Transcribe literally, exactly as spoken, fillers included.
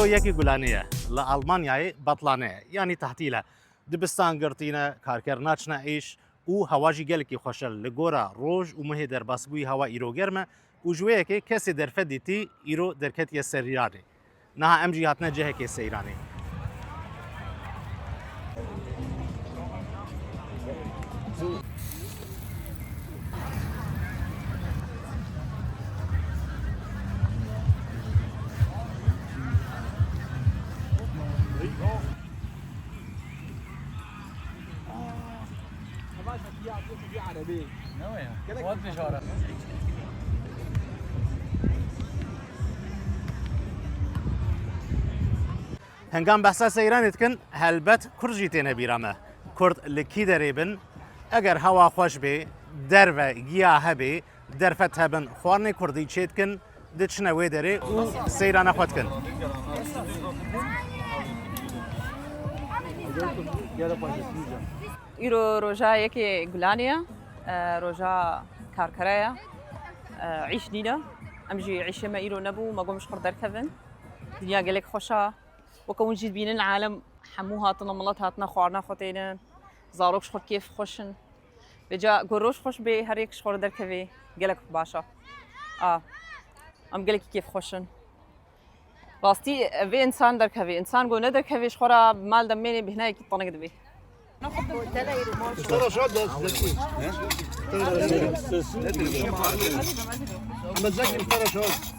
Yekê Gulanê ye. Li Almanyayê betlane ye, yanî tehtîl e. Dibistan girtî ne, karker naçine îş û hewa jî gelekî xweş e. Li gora roj û mehê derbasbûyî hewa îro germ e û ji wê yekê kesê derfet dîtî îro derketiye seyranê. Niha em jî hatine cihekê seyranê. Hengam behsa seyranê dikin, helbet Kurd jî têne bîra me. Kurd li kî derê bin? Eger hewa xweş bê, derve giya hebê, derfet hebin, xwarinê Kurdî çêdikin, diçine wê derê û seyrana xwe dikin. Îro roja yekê Gulanê ye, e, roja karkere ye, e, îş nîne. Em jî îşê me îro nebû, me got ji xwe derkevin. Dinya gelek xweş e. Weke hûn jî dibînin alem hemû hatine, milet hatine xwarina xwe tênin. Zarok ji xwe kêf xweş in. Vêca ku roj xweş bê, her yek ji xwe re derkevê, gelek baş e. A, em gelekî kêf xweş in. Rastî, vê însan derkevê. Însan ku nederkevê ji xwe re mal demênê bêhnayekî tenik dibê. Tara şad da Zekî. Ama Zekî tara şad.